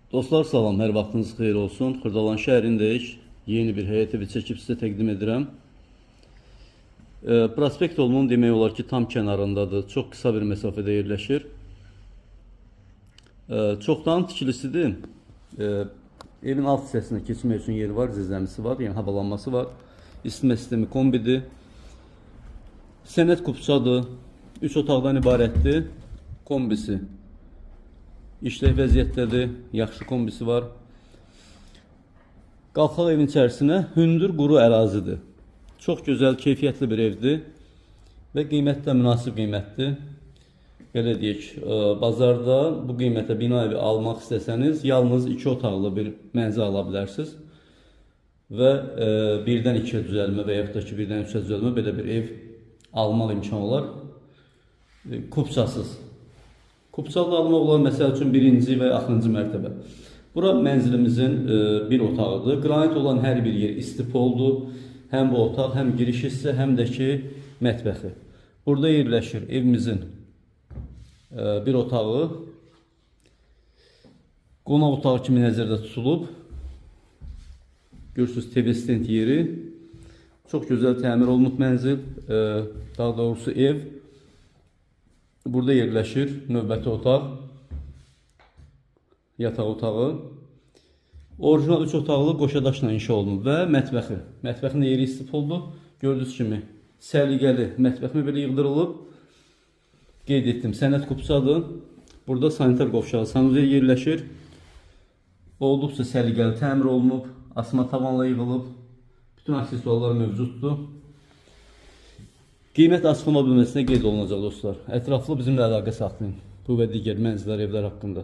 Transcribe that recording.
Dostlar salam, hər vaxtınız xeyir olsun. Xırdalan şəhərindəyik. Yeni bir həyət evi çəkib sizə təqdim edirəm. Prospekt yolunun demək olar ki, tam kənarındadır. Çox qısa bir məsafədə yerləşir. Çoxdan tikilisidir. Evin alt hissəsinə keçmək üçün yeri var, zirzəmisi var, yəni havalanması var. İsitmə sistemi kombidir. Sənəd kupçadır. 3 otaqdan ibarətdir. Kombisi işlək vəziyyətdədir. Yaxşı kombisi var. Qalxaq evin içərisinə, hündür quru ərazidir. Çox gözəl, keyfiyyətli bir evdir və qiymət də münasib qiymətdir. Belə deyək, bazarda bu qiymətə bina evi almaq istəsəniz, yalnız 2 otaqlı bir mənzil ala bilərsiniz. Və birdən 2-yə düzəlmə və yaxud da ki, birdən 3-ə düzəlmə belə bir ev almaq imkanı olar. Kupçasız. Kupçalı almaq olar, məsəl üçün birinci və axırıncı mərtəbə. Bura mənzilimizin bir otağıdır. Qranit olan hər bir yer istipoldur. Həm bu otaq, həm giriş hissə, həm də ki mətbəxi. Burada yerləşir evimizin bir otağı. Qonaq otağı kimi nəzərdə tutulub. Görürsünüz, TV stand yeri. Çox gözəl təmir olunub mənzil, daha doğrusu ev. Burada yerləşir növbəti otaq. Yataq otağı. Orijinal 3 otaqlı qoşa daşla inşa olunub və mətbəxi. Mətbəxin də yeri istipoldur. Gördüyünüz kimi səliqəli mətbəx mebeli yığdırılıb. Qeyd etdim, sənəd kupçadır. Burada sanitar qovşağı, sanuzel yerləşir. Olduqca səliqəli təmir olunub, asma tavanla yığılıb. Bütün aksesuarlar mövcuddur. Qiymət açıqlama bölməsinə qeyd olunacaq dostlar. Ətraflı bizimlə əlaqə saxlayın. Bu və digər mənzillər, evlər haqqında.